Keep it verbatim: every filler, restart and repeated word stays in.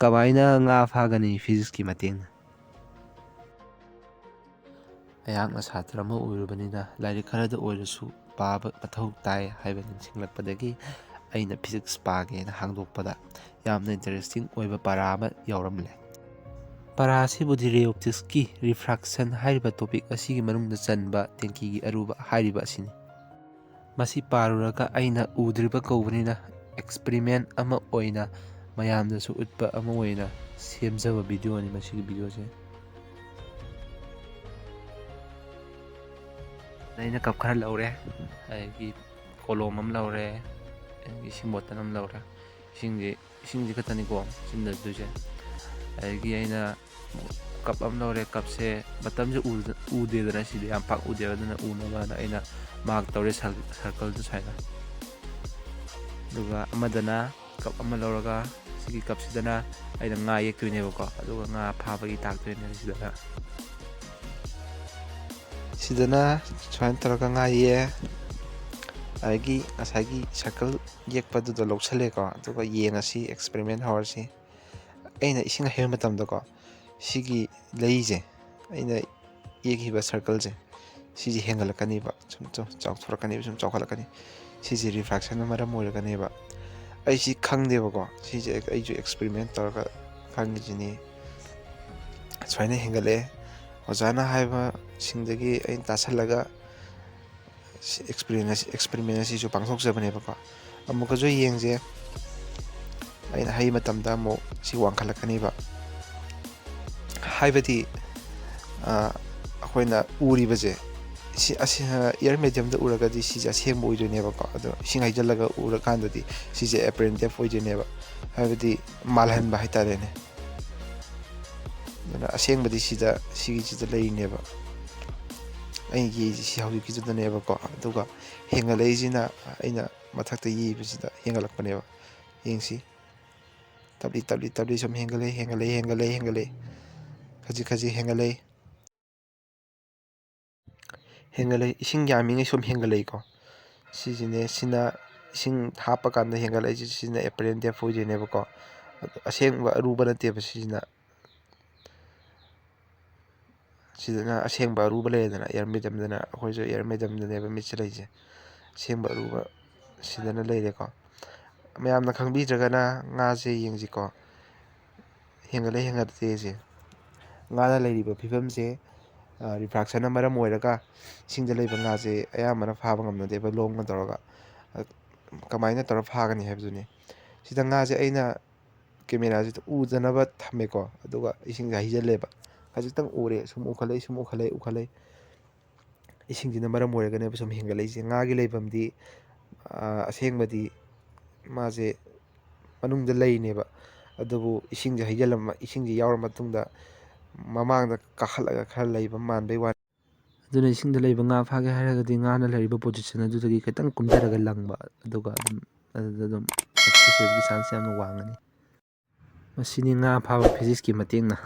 ꯀꯃꯥꯏꯅ ꯉꯥ ꯐꯥꯒꯅꯤ ꯐꯤꯖꯤꯛꯁꯀꯤ ꯃꯇꯦꯡꯅ? ꯑꯩꯍꯥꯛꯅ ꯁꯥꯇ꯭ꯔ ꯑꯃ ꯑꯣꯏꯔꯨꯕꯅꯤꯅ ꯂꯥꯏꯔꯤꯛ ꯈꯔꯗ ꯑꯣꯏꯔꯁꯨ ꯄꯥꯕ ꯃꯊꯧ ꯇꯥꯏ ꯍꯥꯏꯕ ꯅꯤꯡꯁꯤꯡꯂꯛꯄꯗꯒꯤ ꯑꯩꯅ ꯐꯤꯖꯤꯛꯁ ꯄꯥꯒꯦꯅ ꯍꯥꯡꯗꯣꯛꯄꯗ ꯌꯥꯝꯅ ꯏꯟꯇꯔꯦꯁꯇꯤꯡ ꯑꯣꯏꯕ ꯄꯔꯥ ꯑꯃ ꯌꯥꯎꯔꯝꯂꯦ꯫ ꯄꯔꯥ ꯑꯁꯤꯕꯨꯗꯤ ꯔꯦ ꯑꯣꯞꯇꯤꯛꯁꯀꯤ ꯔꯤꯐ꯭ꯔꯥꯛꯁꯟ ꯍꯥꯏꯔꯤꯕ ꯇꯣꯄꯤꯛ ꯑꯁꯤꯒꯤ ꯃꯅꯨꯡꯗ ꯆꯟꯕ ꯇꯦꯡꯀꯤꯒꯤ ꯑꯔꯨꯕ ꯍꯥꯏꯔꯤꯕ ꯑꯁꯤꯅꯤ꯫ ꯃꯁꯤ ꯄꯥꯔꯨꯔꯒ ꯑꯩꯅ ꯎꯗ꯭ꯔꯤꯕ ꯀꯧꯕꯅꯤꯅ ꯑꯦꯛꯁꯄꯔꯤꯃꯦꯟ ꯑꯃ ꯑꯣꯏꯅ ꯃꯌꯥꯝꯗꯁꯨ ꯎꯠꯄ ꯑꯃ ꯑꯣꯏꯅ ꯁꯦꯝꯖꯕ ꯚꯤꯗꯤꯑꯣꯅꯤ ꯃꯁꯤꯒꯤ ꯚꯤꯗꯤꯑꯣꯁꯦ꯫ ꯑꯩꯅ ꯀꯞ ꯈꯔ ꯂꯧꯔꯦ, ꯑꯗꯒꯤ ꯀꯣꯂꯣꯝ ꯑꯃ ꯂꯧꯔꯦ, ꯑꯗꯒꯤ ꯏꯁꯤꯡ ꯕꯣꯇꯜ ꯑꯃ ꯂꯧꯔꯦ꯫ ꯏꯁꯤꯡꯁꯦ, ꯏꯁꯤꯡꯁꯦ ꯈꯛꯇꯅꯤꯀꯣ ꯁꯤꯖꯤꯟꯅꯗꯣꯏꯁꯦ꯫ ꯑꯗꯒꯤ ꯑꯩꯅ ꯀꯞ ꯑꯃ ꯂꯧꯔꯦ꯫ ꯀꯞꯁꯦ ꯃꯇꯝꯁꯦ ꯎꯗ-, ꯎꯗꯦꯗꯅ, ꯁꯤꯗꯤ ꯌꯥꯝ ꯄꯥꯛ ꯎꯗꯦꯕ, ꯑꯗꯨꯅ ꯎꯅꯕꯅ ꯑꯩꯅ ꯃꯥꯔꯛ ꯇꯧꯔꯦ ꯁꯔ-, ꯁꯔꯀꯜꯗꯨ ꯁꯨꯃꯥꯏꯅ꯫ ꯑꯗꯨꯒ ꯑꯃꯗꯅ ꯀꯞ ꯑꯃ ꯂꯧꯔꯒ ꯁꯤꯒꯤ ꯀꯞꯁꯤꯗꯅ ꯑꯩꯅ ꯉꯥ ꯌꯦꯛꯇꯣꯏꯅꯦꯕꯀꯣ, ꯑꯗꯨꯒ ꯉꯥ ꯐꯥꯕꯒꯤ ꯇꯥꯛꯇꯣꯏꯅꯦ ꯁꯤꯗꯅ꯫ ꯁꯤꯗꯅ ꯁꯨꯃꯥꯏꯅ ꯇꯧꯔꯒ ꯉꯥ ꯌꯦꯛꯑꯦ꯫ ꯑꯗꯒꯤ ꯉꯁꯥꯏꯒꯤ ꯁꯔꯀꯜ ꯌꯦꯛꯄꯗꯨꯗ ꯂꯧꯁꯜꯂꯦꯀꯣ, ꯑꯗꯨꯒ ꯌꯦꯡꯉꯁꯤ, ꯑꯦꯛꯁꯄꯦꯔꯤꯃꯦꯟ ꯍꯧꯔꯁꯤ꯫ ꯑꯩꯅ ꯏꯁꯤꯡ ꯍꯩꯕ ꯃꯇꯝꯗꯀꯣ, ꯁꯤꯒꯤ ꯂꯩꯁꯦ, ꯑꯩꯅ ꯌꯦꯛꯈꯤꯕ ꯁꯔꯀꯜꯁꯦ, ꯁꯤꯁꯦ ꯍꯦꯟꯒꯠꯂꯛꯀꯅꯤꯕ, ꯁꯨꯝ, ꯁꯨꯝ ꯆꯥꯎꯊꯣꯔꯛꯀꯅꯤꯕ, ꯁꯨꯝ ꯆꯥꯎꯈꯠꯂꯛꯀꯅꯤ꯫ ꯁꯤꯁꯦ ꯔꯤꯐ꯭ꯔꯦꯛꯁꯟꯅ ꯃꯔꯝ ꯑꯣꯏꯔꯒꯅꯦꯕ꯫ ꯑꯩꯁꯤ ꯈꯪꯗꯦꯕꯀꯣ, ꯁꯤꯁꯦ ꯑꯩꯁꯨ ꯑꯦꯛꯁꯄꯦꯔꯤꯃꯦꯟ ꯇꯧꯔꯒ ꯈꯪꯉꯤꯁꯤꯅꯤ꯫ ꯁꯨꯃꯥꯏꯅ ꯍꯦꯟꯒꯠꯂꯛꯑꯦ꯫ ꯑꯣꯖꯥꯅ ꯍꯥꯏꯕꯁꯤꯡꯗꯒꯤ ꯑꯩꯅ ꯇꯥꯁꯜꯂꯒ ꯁꯤ ꯑꯦꯛꯁꯄꯦꯔꯤꯃꯦꯟ ꯑꯁꯤ, ꯑꯦꯛꯁꯄꯦꯔꯤꯃꯦꯟ ꯑꯁꯤꯁꯨ ꯄꯥꯡꯊꯣꯛꯆꯕꯅꯦꯕꯀꯣ꯫ ꯑꯃꯨꯛꯀꯁꯨ ꯌꯦꯡꯁꯦ꯫ ꯑꯩꯅ ꯍꯩ ꯃꯇꯝꯗ ꯑꯃꯨꯛ ꯁꯤ ꯋꯥꯡꯈꯠꯂꯛꯀꯅꯤꯕ꯫ ꯍꯥꯏꯕꯗꯤ, ꯑ, ꯑꯩꯈꯣꯏꯅ ꯎꯔꯤꯕꯁꯦ, ꯁꯤ ꯑꯁꯤ, ꯑ, ꯑꯦꯌꯔ ꯃꯦꯗꯤꯌꯝꯗ ꯎꯔꯒꯗꯤ ꯁꯤꯁꯦ ꯑꯁꯦꯡꯕ ꯑꯣꯏꯗꯣꯏꯅꯦꯕꯀꯣ꯫ ꯑꯗꯣ ꯏꯁꯤꯡ ꯍꯩꯖꯤꯜꯂꯒ ꯎꯔꯀꯥꯟꯗꯗꯤ ꯁꯤꯁꯦ ꯑꯦꯄꯔꯦꯟ ꯗꯦꯞ ꯑꯣꯏꯗꯣꯏꯅꯦꯕ꯫ ꯍꯥꯏꯕꯗꯤ ꯃꯥꯜꯍꯟꯕ ꯍꯥꯏꯇꯥꯔꯦꯅꯦ꯫ ꯑꯗꯨꯅ ꯑꯁꯦꯡꯕꯗꯤ ꯁꯤꯗ, ꯁꯤꯒꯤꯁꯤꯗ ꯂꯩꯔꯤꯅꯦꯕ꯫ ꯑꯩꯒꯤ ꯁꯤ ꯍꯧꯖꯤꯛꯀꯤꯁꯤꯗꯅꯦꯕꯀꯣ꯫ ꯑꯗꯨꯒ ꯍꯦꯟꯒꯠꯂꯛꯏꯁꯤꯅ ꯑꯩꯅ ꯃꯊꯛꯇ ꯌꯦꯛꯏꯕꯁꯤꯗ ꯍꯦꯟꯒꯠꯂꯛꯄꯅꯦꯕ꯫ ꯌꯦꯡꯁꯤ꯫ ꯇꯞꯂꯤ, ꯇꯞꯂꯤ, ꯇꯞꯂꯤ ꯁꯨꯝ ꯍꯦꯟꯒꯠꯂꯛꯏ, ꯍꯦꯟꯒꯠꯂꯛꯏ, ꯍꯦꯟꯒꯠꯂꯛꯏ, ꯍꯦꯟꯒꯠꯂꯛꯏ꯫ ꯈꯖꯤꯛ ꯈꯖꯤꯛ ꯍꯦꯟꯒꯠꯂꯛꯏ꯫ ꯍꯦꯟꯒꯠꯂꯛꯏ, ꯏꯁꯤꯡ ꯌꯥꯝꯃꯤꯉꯩ ꯁꯨꯝ ꯍꯦꯟꯒꯠꯂꯛꯏꯀꯣ꯫ ꯁꯤꯁꯤꯅꯦ, ꯁꯤꯅ ꯏꯁꯤꯡ ꯍꯥꯞꯄꯀꯥꯟꯗ ꯍꯦꯟꯒꯠꯂꯛꯏꯁꯦ, ꯁꯤꯅ ꯑꯦꯄꯔꯦꯟ ꯗꯦꯞ ꯑꯣꯏꯗꯣꯏꯅꯦꯕꯀꯣ꯫ ꯑꯗꯣ ꯑꯁꯦꯡꯕ ꯑꯔꯨꯕ ꯅꯠꯇꯦꯕ ꯁꯤꯁꯤꯅ꯫ ꯁꯤꯗꯅ ꯑꯁꯦꯡꯕ ꯑꯔꯨꯕ ꯂꯩꯔꯦꯗꯅ, ꯑꯦꯌꯔ ꯃꯦꯗꯝꯗꯅ, ꯑꯩꯈꯣꯏꯁꯨ ꯑꯦꯌꯔ ꯃꯦꯗꯝꯗꯅꯦꯕ ꯃꯤꯠꯁꯦ ꯂꯩꯁꯦ꯫ ꯑꯁꯦꯡꯕ ꯑꯔꯨꯕ ꯁꯤꯗꯅ ꯂꯩꯔꯦꯀꯣ꯫ ꯃꯌꯥꯝꯅ ꯈꯪꯕꯤꯗ꯭ꯔꯒꯅ ꯉꯥꯁꯦ ꯌꯦꯡꯁꯤꯀꯣ, ꯍꯦꯟꯒꯠꯂꯦ ꯍꯦꯟꯒꯠꯇꯦꯁꯦ꯫ ꯉꯥꯅ ꯂꯩꯔꯤꯕ ꯐꯤꯕꯝꯁꯦ, ꯔꯤꯐ꯭ꯔꯥꯛꯁꯟꯅ ꯃꯔꯝ ꯑꯣꯏꯔꯒ ꯏꯁꯤꯡꯗ ꯂꯩꯕ ꯉꯥꯁꯦ ꯑꯌꯥꯝꯕꯅ ꯐꯥꯕ ꯉꯝꯅꯗꯦꯕ, ꯂꯣꯡꯅ ꯇꯧꯔꯒ꯫ ꯀꯃꯥꯏꯅ ꯇꯧꯔ ꯐꯥꯒꯅꯤ ꯍꯥꯏꯕꯗꯨꯅꯤ꯫ ꯁꯤꯗ ꯉꯥꯁꯦ ꯑꯩꯅ ꯀꯦꯃꯦꯔꯥꯁꯤꯗ ꯎꯗꯅꯕ ꯊꯝꯃꯦꯀꯣ, ꯑꯗꯨꯒ ꯏꯁꯤꯡꯁꯦ ꯍꯩꯖꯤꯜꯂꯦꯕ꯫ ꯈꯖꯤꯛꯇꯪ ꯎꯔꯦ, ꯁꯨꯝ ꯎꯈꯠꯂꯛꯏ, ꯁꯨꯝ ꯎꯈꯠꯂꯛꯏ, ꯎꯈꯠꯂꯛꯏ꯫ ꯏꯁꯤꯡꯁꯤꯅ ꯃꯔꯝ ꯑꯣꯏꯔꯒꯅꯦꯕ ꯁꯨꯝ ꯍꯦꯟꯒꯠꯂꯛꯏꯁꯦ꯫ ꯉꯥꯒꯤ ꯂꯩꯐꯝꯗꯤ, ꯑꯁꯦꯡꯕꯗꯤ ꯃꯥꯁꯦ ꯃꯅꯨꯡꯗ ꯂꯩꯅꯦꯕ, ꯑꯗꯨꯕꯨ ꯏꯁꯤꯡꯁꯦ ꯍꯩꯖꯤꯜꯂꯝꯃ-, ꯏꯁꯤꯡꯁꯦ ꯌꯥꯎꯔ ꯃꯇꯨꯡꯗ ꯃꯃꯥꯡꯗ ꯀꯥꯈꯠꯂꯒ ꯈꯔ ꯂꯩꯕ ꯃꯥꯟꯕꯩ ꯋꯥꯅꯤ꯫ ꯑꯗꯨꯅ ꯏꯁꯤꯡꯗ ꯂꯩꯕ ꯉꯥ ꯐꯥꯒꯦ ꯍꯥꯏꯔꯒꯗꯤ ꯉꯥꯅ ꯂꯩꯔꯤꯕ ꯄꯣꯖꯤꯁꯟ ꯑꯗꯨꯗꯒꯤ ꯈꯤꯇꯪ ꯀꯨꯝꯊꯔꯒ ꯂꯪꯕ, ꯑꯗꯨꯒ ꯑꯗꯨꯝ ꯑꯗꯨꯗ ꯑꯗꯨꯝ ꯁꯛꯁꯦꯁ ꯑꯣꯏꯕꯒꯤ ꯆꯥꯟꯁ ꯌꯥꯝꯅ ꯋꯥꯡꯒꯅꯤ꯫ ꯃꯁꯤꯅꯤ ꯉꯥ ꯐꯥꯕ ꯐꯤꯖꯤꯛꯁꯀꯤ ꯃꯇꯦꯡꯅ꯫